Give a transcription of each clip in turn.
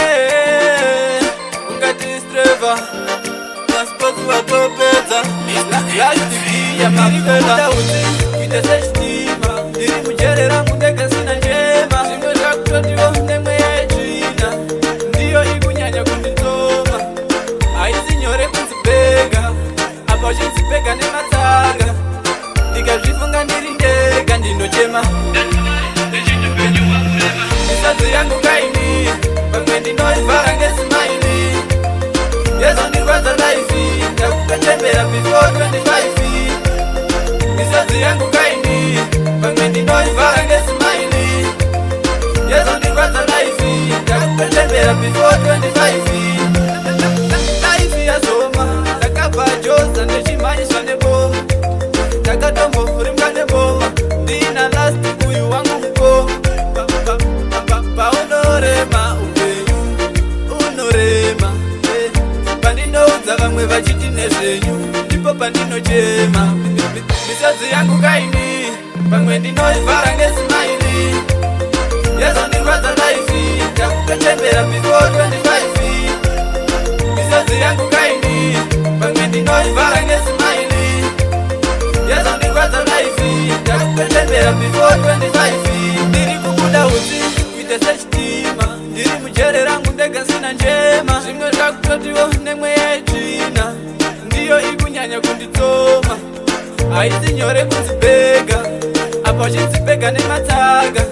Yeah, ungati streva masports watopedza last gear mafela utsi kuita sechitima. Ndiri mujere rangu ndega sina njema. Zvimwe zvakutotiwo nemweya yetsvina ndiyo ikunyanya kunditsoma. Haisi nyore kunzi beggar, apa uchinzi beggar nematsanga. Ndikazvifunga ndiri ndega ndinochema. Misodzi yangu kaini, pamwe ndinoivhara ngesmile. Yazondirwadza life, ndakukachembera before 25. Misodzi yangu kaini, pamwe ndinoivhara ngesmile. Yazondirwadza life, ndakukachembera before 25. Life yazoma, ndakabva Joza ndechimhanyiswa neboma. Ndakatomborimwa neboma ndina last uyu wangu mukoma. Paunorema upenyu unorema, eh. Pandinoudza vamwe vachiti nezvenyu ndipo pandinochema. Misodzi yangu kaini, pamwe ndinoivhara ngesmile. Yazondirwadza life, ndakukachembera before 25. Misodzi yangu kaini, pamwe ndinoivhara ngesmile. Yazondirwadza life, ndakukachembera before 25. Ndiri kubuda utsi kuita sechitima. Ndiri mujere rangu ndega sina njema. Zvimwe zvakutotiwo nemweya yetsvina ndiyo ikunyanya kunditsoma. Haisi nyore kunzi beggar, apa uchinzi beggar nematsaga.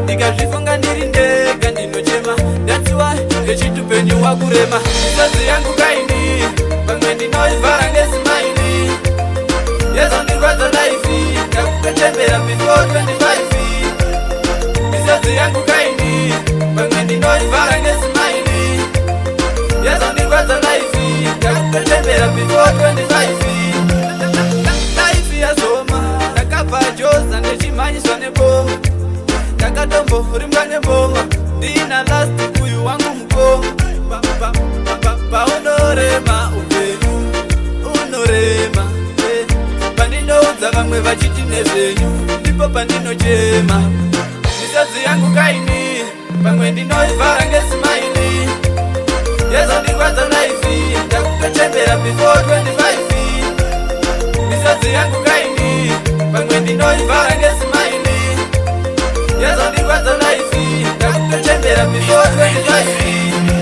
Ndikazvifunga ndiri ndega ndinochema. That's why ndechiti upenyu wakurema. Misodzi yangu kaini, pamwe ndinoivhara ngesmile. Yazondirwadza life, ndakukachembera before 25. Misodzi yangu kaini, pamwe ndinoivhara ngesmile. Yazondirwadza life, ndakukachembera before 25. Life yazoma, ndakabva Joza ndechimhanyiswa neboma. Ndakatomborimwa neboma ndina last uyu wangu mukoma. Paunorema upenyu unorema, eh. Pandinoudza vamwe vachiti nezvenyu ndipo pandinochema. Misodzi yangu kaini, pamwe ndinoivhara ngesmile. Yazondirwadza life, ndakukachembera before 25. Misodzi yangu kaini, pamwe ndinoivhara ngesmile. Yazondirwadza life, ndakukachembera before 25.